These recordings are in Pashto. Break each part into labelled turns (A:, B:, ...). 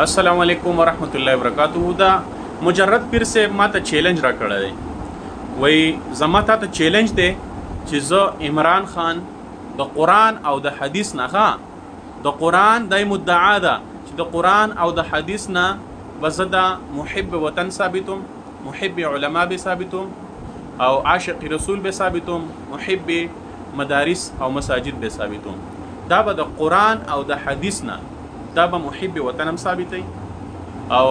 A: السلام علیکم ورحمت الله وبرکاته. دا مجرد پیر صاحب ما ته چیلنج را کړی دی، وایي زما تا ته چیلنج دی چې زه عمران خان د قرآن او د حدیث نه، ښه د قرآن دی مدعا ده چې د قرآن او د حدیث نه به زه د محب وطن ثابتوم، محب علما به ثابتوم، او عاشق رسول به ثابتوم، محب مدارس او مساجد به ثابتوم. دا به د قرآن او د حدیث نه دا به محب وطن هم ثابتوي، او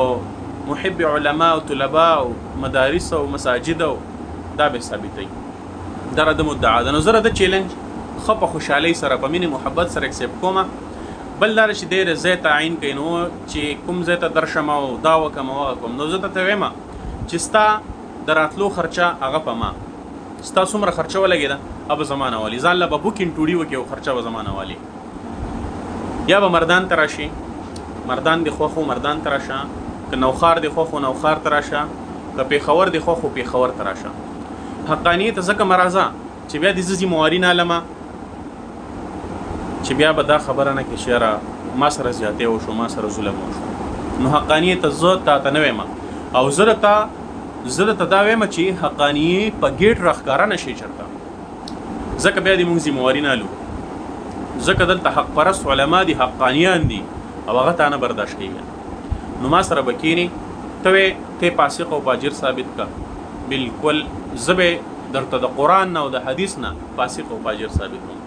A: محب علما او طلبا او مدارس او مساجد او دا به ثابتوي. دا د مدعا ده. نو زه د چیلنج ښه په خوشحالۍ سره په مینې محبت سره اکسپټ کوم. بل دا چې دی ځای تعین کوي، نو چې کوم ځای ته درشم او دا وکړم او هغه کوم، نو زه ته وایم چې ستا د راتلو خرچه هغه په ما، ستا څومره خرچه ولګېده هغه به زما نه والي، ځان له به بوکینګ ټوډي وکړي او خرچه به زما نه والي. یا به مردان ته راشي، مردان دې خوښ و مردان ته راشه، که نوښار دې خوښ و نوښار ته راشه، که پېښور دې خوښ و پېښور ته راشه. حقانیې ته ځکه مه راځه چې بیا دې زه ذمهواري نه علمه، چې بیا به دا خبره نه کې چې یاره ما سره زیاتی وشو، ما سره ظلم وشو. نو حقانیې ته زه تا ته نه وایم، او زه درته دا وایم چې حقانیې په ګیټ راښکاره نه شي چېرته، ځکه بیا دې موږ ذمهواري نه الو، ځکه دلته حق پرست علما دي، حقانیان دي، او هغه تا نه برداشت کوي. نو ما سره به کښېنې، ته وې ته فاسق او فاجر ثابت که، بالکل زه به درته د قرآن نه او د حدیث نه فاسق او فاجر ثابتوم،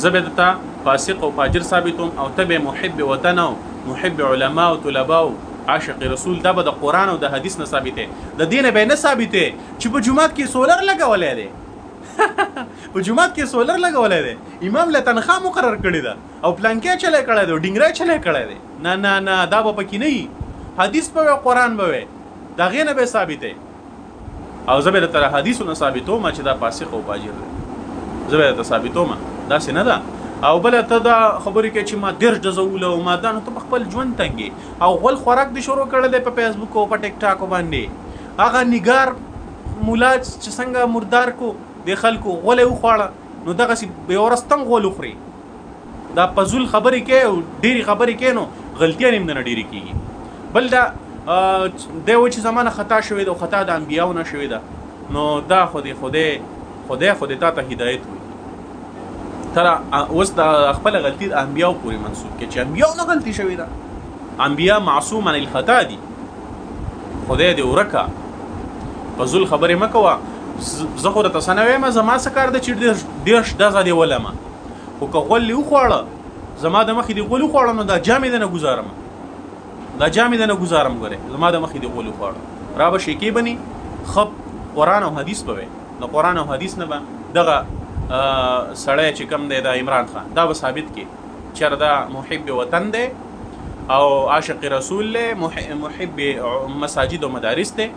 A: زه به درته فاسق او فاجر ثابتوم، او ته به محب وطن او محب علما او طلبا او عاشق رسول، دا به د قرآن او د حدیث نه ثابتې. د دې نه به نه ثابتې چې په جومات کې سولر لګولی دی، په جومات کې سولر لګولی دی، امام له تنخوا مقرر کړې ده، او پلانکی چلی کړی دی، او ډینګری چلی کړی دی. نه نه نه، دا به پکې نه وي، حدیث به وي، قرآن به وي، د هغې نه به ثابتې. او زه به درته له حدیثو نه ثابتوم چې دا فاسق او فاجر دی، زه به درته ثابتوم، داسې نه ده. او بله ته دا خبرې کوې چې ما 30 ډزه وله او ما دا، نو ته په خپل ژوند تنګې، او غول خوراک دې شروع کړی دی په فیسبوک او په ټیک ټاک باندې. هغه نګار مولا چې څنګه مردار کو د خلکو غول یې وخواړه، نو دغسې یوه ورځ تم غول وخوري. دا فضول خبرې کوې او ډېرې خبرې کوې، نو غلطیانې هم درنه ډېرې کېږي. بل دا دی وایي چې زما نه خطا شوې ده او خطا د انبیاو نه شوې ده، نو دا خو دې خدای خو دې تا ته هدایت وي. تر اوس دا خپله غلطي د انبیاو پورې منسوب کړي چې انبیاو نه غلطي شوې ده، انبیا معصوم عن الخطا دي. خدای دې ورکه، فضول خبرې مه کوه. زه خو درته څه نه وایم، زما څه کار دی چې 30 ډزه دې ولمه، خو که غول دې وخواړه، زما د مخې دې غول وخواړه، نو دا جامې دې نه ګزارم، دا جامې دې نه ګزارم، ګورې زما د مخې دې غول وخواړه. را به شي کې بني ښه قرآن او حدیث به وی، د قرآن او حدیث نه به دغه سړی چې کوم دی دا عمران خان، دا به ثابت کړي چېرې دا محب وطن دی او عاشق رسول دی، محب مساجد او مدارس دی،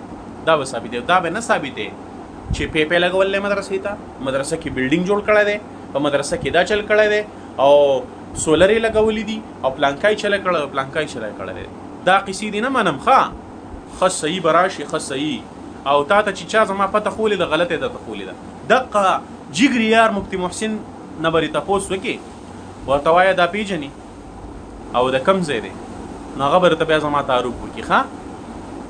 A: دا به ثابت دی. دا به نه ثابتې چې پی لګول دی مدرسې ته، مدرسه کې بلډینګ جوړ کړی دی، په مدرسه کې دا چل کړی دی، او سولر یې لګولي دي، او پلانکای چلی کړی او پلانکای چلی کړی دی. دا قصې دې نه منم. ښه صحیح به راشي، ښه صحیح. او تا ته چې چا زما پته ښولې ده، غلطه یې درته ښولې ده. دقه جګري یار مفتي محسن نه به دې تپوس وکړي، ورته وایه دا پېژني او د کوم ځای دی، نو هغه به درته بیا زما تعارف وکړي. ښه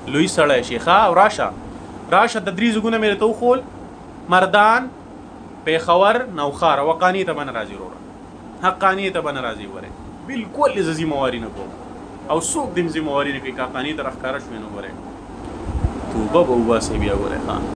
A: لوی سړی شي. ښه او راشه راشه، د 3 ځګونه مې درته وښول، مردان، پېښور، نوښار. او حقانیې ته به نه راځي وروره، حقانیې ته به نه راځي ګورې، بالکل یې زه ذمهواري نه کوم، او څوک دې هم ذمهواري نه کوي. که حقانیې ته راښکاره شوې نو ګورې توبه به وباسې بیا ګورې. ښه.